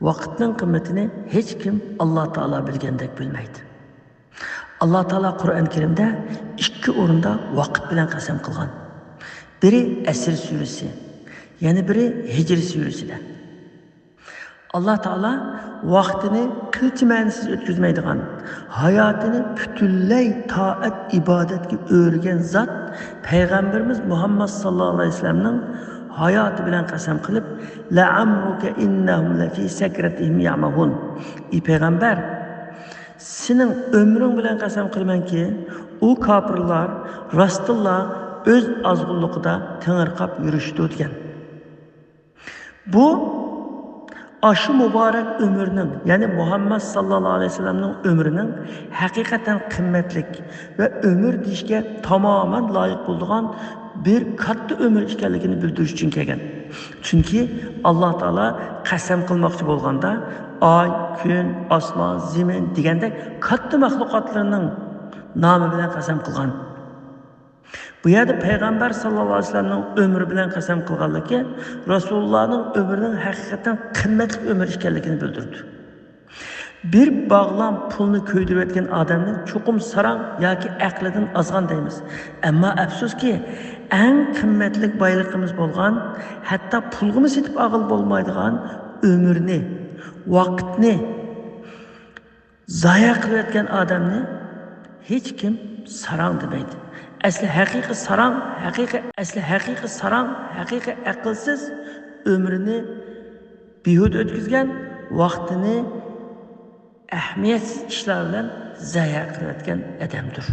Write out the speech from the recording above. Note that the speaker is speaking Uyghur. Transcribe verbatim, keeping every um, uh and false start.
ۋاقىتنىڭ قىممىتىنى ھېچكىم ئاللا تائالا بىلگەندەك بىلمەيدۇ. ئاللا تائالا قۇرئان كەرىمدە ئىككى ئورۇندا ۋاقىت بىلەن قەسەم قىلغان. بىرى ئەسىر سۈرىسى، يەنە بىرى ھىجر سۈرىسىدە. ئاللا تائالا ۋاقتىنى قىلچە مەنىسىز ئۆتكۈزمەيدىغان، ھاياتىنى پۈتۈنلەي تائەت ئىبادەتكە ئۆرىگەن زات پەيغەمبىرىمىز مۇھەممەد ساللاللاھۇ ئەلەيھى ۋەسەللەمنىڭ ھاياتى بىلەن قەسەم قىلىپ، لەئەمرۇكە ئىننەھۇم لەفى سەكرەتىھىم يەئمەھۇن. ئى پەيغەمبەر، سېنىڭ ئۆمرۈڭ بىلەن قەسەم قىلىمەنكى، ئۇ كاپىرلار راستتىنلا ئۆز ئازغۇنلۇقىدا تېڭىرقاپ يۈرۈشىدۇ دېگەن. بۇ ئاشۇ مۇبارەك ئۆمۈرنىڭ، يەنى مۇھەممەد ساللاللاھۇ ئەلەيھى ۋەسەللەمنىڭ ئۆمرىنىڭ ھەقىقەتەن قىممەتلىك ۋە ئۆمۈر دېيىشكە تامامەن لايىق بولىدىغان بىر كاتتا ئۆمۈر ئىكەنلىكىنى بىلدۈرۈش ئۈچۈن كەلگەن. چۈنكى ئاللا تائالا قەسەم قىلماقچى بولغاندا، ئاي، كۈن، ئاسمان، زېمىن دېگەندەك كاتتا مەخلۇقاتلىرىنىڭ نامى بىلەن قەسەم قىلغان. بۇ يەردە پەيغەمبەر ساللاللاھۇ ئەلەيھى ۋەسەللەمنىڭ ئۆمرى بىلەن قەسەم قىلغانلىكى، رەسۇلۇللانىڭ ئۆمرىنىڭ ھەقىقەتەن قىممەتلىك ئۆمۈر ئىكەنلىكىنى بىلدۈردى. بىر باغلام پۇلنى كۆيدۈرۈۋەتكەن ئادەمنى چوقۇم ساراڭ ياكى ئەقلىدىن ئازغان دەيمىز. ئەمما ئەپسۇسكى، ئەڭ قىممەتلىك بايلىقىمىز بولغان، ھەتتا پۇلغىمۇ سېتىپ ئالغىلى بولمايدىغان ئۆمۈرنى، ۋاقىتنى زايە قىلىۋەتكەن ئادەمنى ھېچكىم ساراڭ دېمەيدۇ. ئەسلى ھەقىقىي ساراڭ، ھەقىقىي، ئەسلى ھەقىقىي ساراڭ، ھەقىقىي ئەقىلسىز، ئۆمرىنى بىھۇدە ئۆتكۈزگەن، ۋاقتىنى ئەھمىيەتسىز ئىشلار بىلەن زايە قىلىۋەتكەن ئادەمدۇر.